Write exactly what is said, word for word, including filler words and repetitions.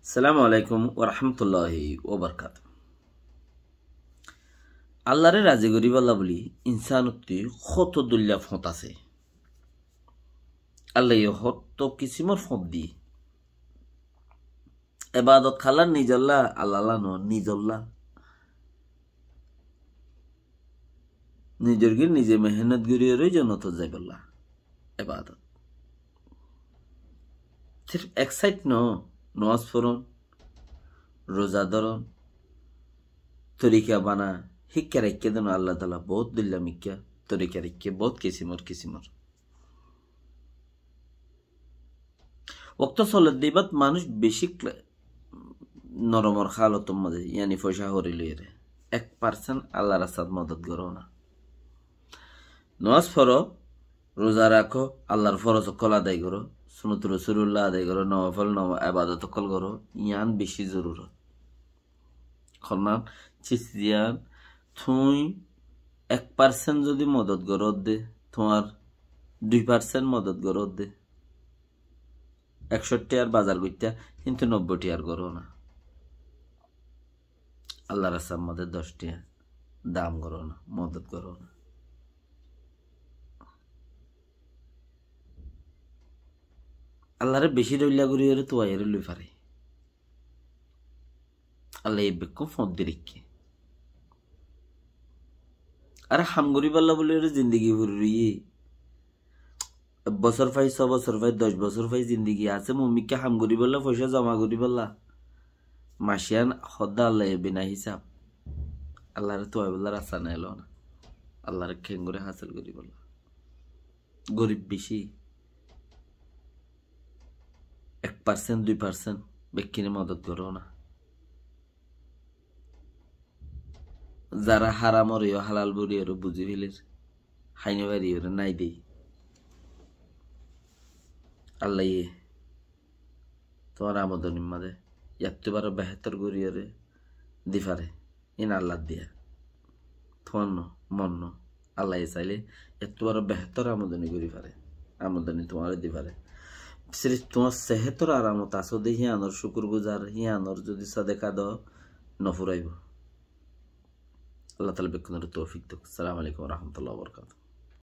Assalamu alaikum wa rahmatullahi wa barakatuh. Allaré razi goríbolla buli insánottú hoto dóilla fót asé. Allaye hoto kisimor fót diyé. Ebadot hála nizolla, Allalla no, nizolla. Nizor gín nize mehénnot goríyoré jonnotot zaibolla. Ebadot. Sirf ek sait no, nomaz foron, ruza dóron, torika bana, híkka raikká dé no, Allataala bout dóilla mikká torika raikké, bout kisimor kisimor. Wokto soler dé ibát manúic beci kla-, noromor hálotor mazé, yáni foicá horí loiyóre. Ek parsent Allar rastat modot goró na. Nomaz foro, ruza rakó, Allar foroz ókkol adai goró, sunnote Rosulullah adai goró, nowafol no-, ebadot ókkol goró, yián beci zorurot. Honnán, sis ziyán, tuñí ek parsent zodi modot goró dé, tuáñr dui parsent modot goró dé, ekcó tiyar bazar goittá, kintu nobboi tiyar goró na. Allar rastat modot doc tiya dam goró na, modot goró na. Allaré beci dóilla goríyoré tuaiyóre loi faré. Allaye bekkún fót di raikké. Ar ham goríbolla buli ore zindigi furi roiyé. Ek bosór fai, só bosór fai, doc bosór fai zindigi asé, mumin mikká ham goríbolla, foicá zoma goríbolla. Maciyan hoddá Allaye bina hísab. Allaré tuaibolla rasta nai lona. Allaré kengori hásil goríbolla. Gorib beci. Ek parsent, dui parsent bekkúne modot goró na. Zará háramoré yó hálal goríyoré buzí féler, hái no fariyóre nái dé. Allaye tuáñr amodonir mazé yattú baró behétor goríyoré di faré. Iín Allar diya. Tuáñr no, mor no. Allaye sailé ettú baró behétor amodoni gorí faré. Amodoni tuáñre di faré. Sirif tuáñr sehétor aramot asó dé, híanor cúkur guzar, híanor zodi sodeka do, no furaibó. Allataala bekkúnore toufik douk. Assalamu alaikum wa rahmatullahi wa barakatuhu.